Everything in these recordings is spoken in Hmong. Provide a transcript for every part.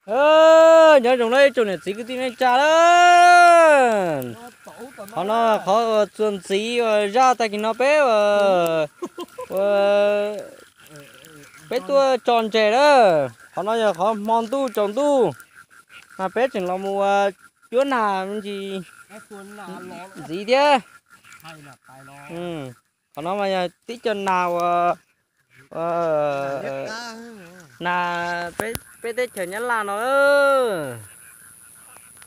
Nyob zoo na ib tsoom niam txiv kwv tij neej tsa na. Qhov no qhov uas txuas ntxiv uas zaj tag kis no peb ua, ua, peb tuaj tso ntses na. Qhov no yog qhov hmo ntuj tsaus ntuj, mas peb tseem los mus ua cuab nas me ntsis ntxiv thiab. Qhov no mas yog tib co nas uas, nas peb teb chaws Nyab Laj no.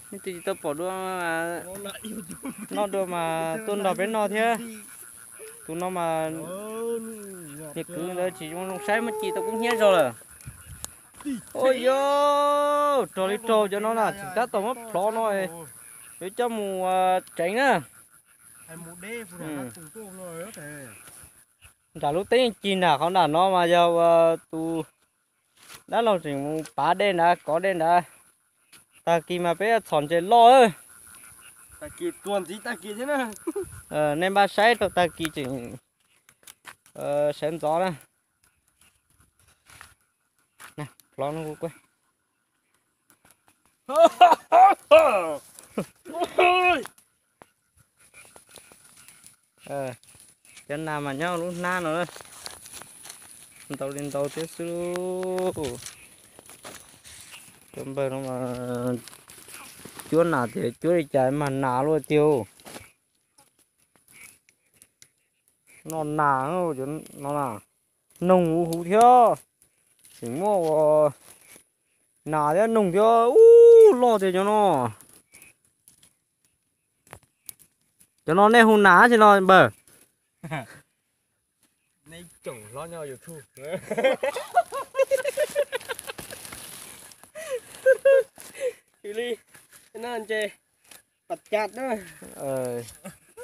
Nej tsis tau pom dua, noj dua mas tuaj nrog peb noj thiab. Tus no mas niag kwv ntawd tsis zoo saib muab ci tau kub hnyiab zog lawm. Ua yog rog li raug cov no na, tseem tab tom muab plhov no, yuav coj mus tsev na. Nram lub teb yeej cig nram qhov nram no mas yog tus dab laug tseem mus pav dej nrad kov dej nrad. Tag kis mas peb txhom ntses loj. Nej npaj saib rau tag kis tseem sawv ntxov na. Plhov no kuv Cov nas mas nyob lub hnab no, ntau li ntau thiab xwb. Cov npawg no mas cuab nas tias cuab li cas mas nas luaj tiag. Noj nas no na, noog huv huv thiab. Tseem muaj ua nas thiab noog thiab, ub loj tiag cov no. Cov no nej hu nas tsi no npawg?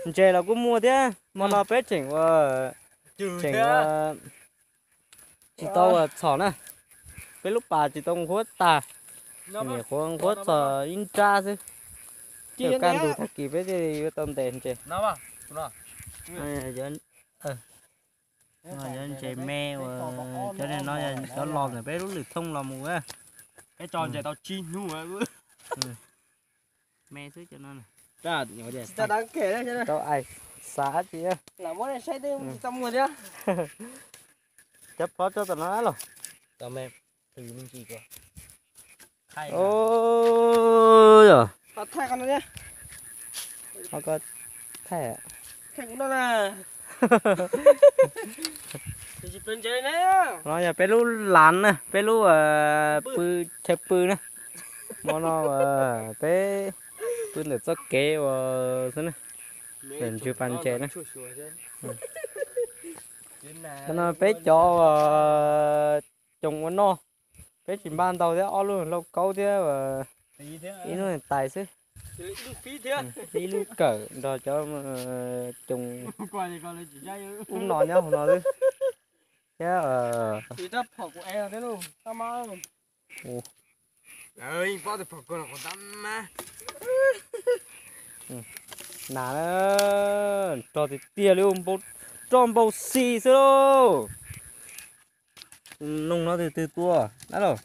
Ntses los kuj muaj thiab, hmo no peb tseem ua, tseem ua, tsis tau ua txhom na. Peb lub pas tsis tau nqhuab tag, nyuam qhuav nqhuab txog ib nrab xwb. Kaj ntug tag kis peb thiaj li yuav tau ntes ntses. Yog ntses me uas cov no yog cov los ntawm peb lub lwm thooj los mus. Peb tso ntses tau tsib hnub. Me xwb cov no. Tau ais xav tsis. Cov plhov tso tom no los. Yog, thaij. No yog peb lub lav na, peb lub pw, chaw pw na. Hmo no peb pw ntawm txoj kev uas xwb na, ntsws pas ntses na. Cov no peb cov uas coos ua noj, peb tsis npaj ntau thiab, ob lub lauj kaub thiab ib lub tais xwb, ib lub kawm nrog cov coos ub no nyob hauv no xwb thiab. Nas, rog tiag tiag li, roj npau xi xwb lauj. Noog no tus twg tua na los?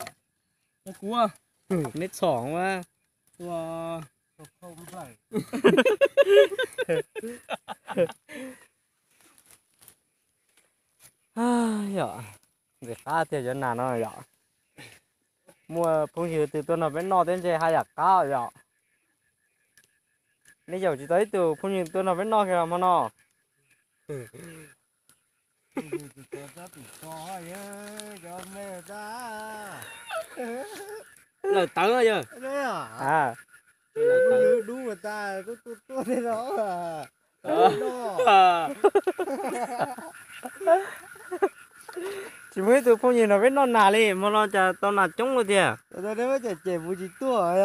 Neb txhom mas. Yog, ntxim qab tiag cov nas no yom. Muaj phooj ywg twg tuaj nrog peb noj thiab ntshe haj yam qab yom. Nej yaum tsis tau ib tug phooj ywg tuaj nrog peb noj kiag los hmo no. Lawm tawv yog. Dub tas tuaj tuaj thiab no. Tsis muaj ib tug phooj ywg nrog peb noj nas li, hmo no cas tau nas coob ua tiag. Ces mus tsis tuaj.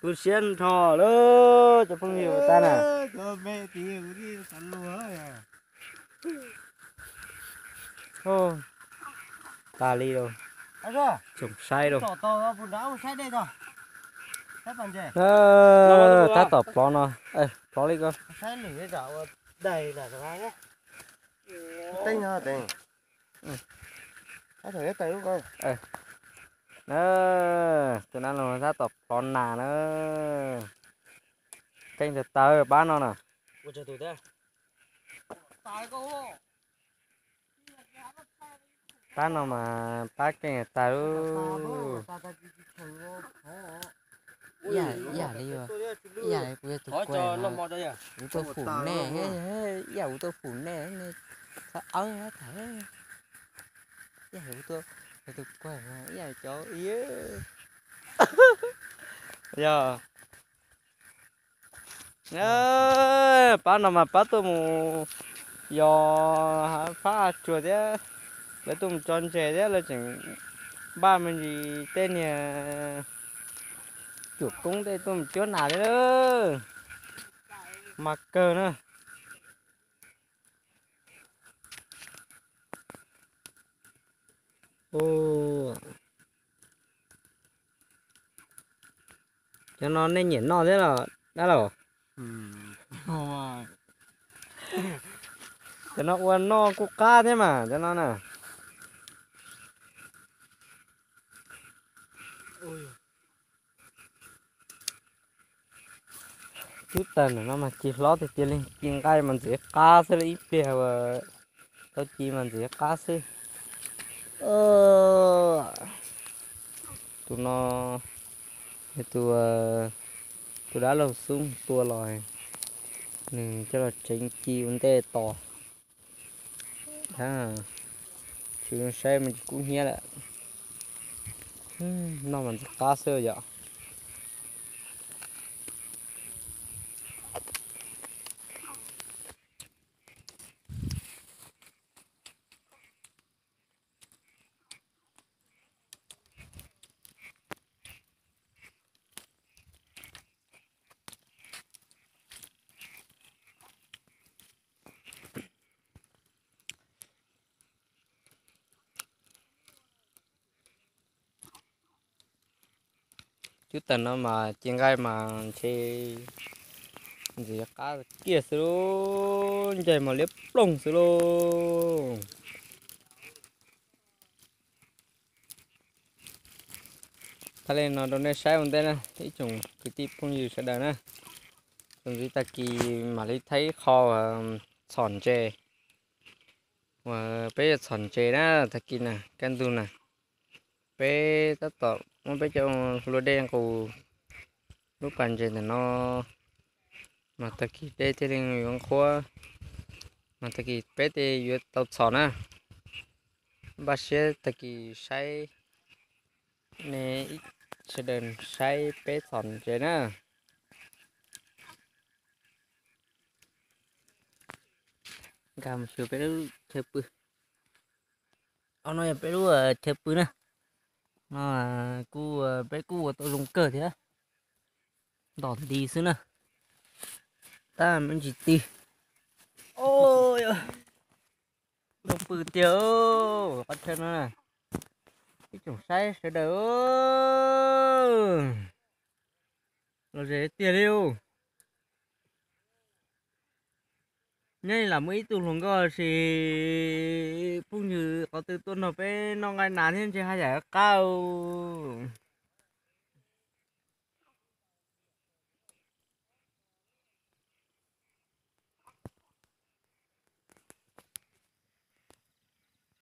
Kuv siab nrho lawm cov phooj ywg ua tas na. Tas li lauj. Tsoom saib lauj. Tab tom plov no, plov li ko. Tus dab laug tab tom plov nas na. Keej tawv tawv pab no na. Pab no mas pab keej tawv. Ib yam li, ib yam li kuv yog tus kuaj, kuv tuaj fum nej, ib yam kuv tuaj fum nej, nej txhob awb tham. Ib yam li kuv tuaj, tus kuaj ib yam cov, yog. Pab no mas pab tuaj mus yos fab tsuag thiab, lawv tuaj mus tso ntses thiab lawv tseem npaj me ntsis tej niag cuam koob tej tuaj mus cuab nas thiab. Mas kawg na. Cov no nej nyiam noj thiab los dab laug? Cov no ua noj kuj qab thiab mas cov no na. Cub taws ntawm no mas ci hlob tiag tiag li, ci nqaij mas ntxim qab xwb, ib pliag tau ci mas ntxim qab xwb. Tus no, tus, tus dab laug xub tua los, nws coj los tsev ci ua ntej tos. Tsis saib me ntsis kub hnyiab lawm. Noj mas ntxim qab xwb yom. Cub taws no mas ci nqaij mas ntshe ntxim qab kiag xwb lauj, ncaig mas liab ploog xwb lauj. Thaij li no rau nej saib ua ntej na ib tsoom kwv tij phooj ywg sawv daws na. Txuas ntxiv tag kis mam li thaij ib qho txhom ntses. Uas peb yuav txhom ntses na tag kis na kaj ntug na. Peb tab tom muab peb cov hlua dej nqus lub pas ntses ntawm no, mas tag kis dej thiaj li yuav nqhuab, mas tag kis peb thiaj yuav tau txhom na. Npaj siab tag kis saib, nej sawv daws saib peb txhom ntses na. Nkag mus xyuas peb lub chaw pw. Ob no yog peb lub chaw pw na. No kuj, peb kuj ua tau zoo kawg thiab. Ntom nti xwb na. Tab me ntsis ti. Zoo pw tiag qhov chaw no. Ib tsoom saib sawv daws los ze tiag li. Nyob li lam muaj ib tug hluas nkauj sis phooj ywg qhov twg tuaj nrog peb noj nqaij nas thiab ntshe haj yam qab os.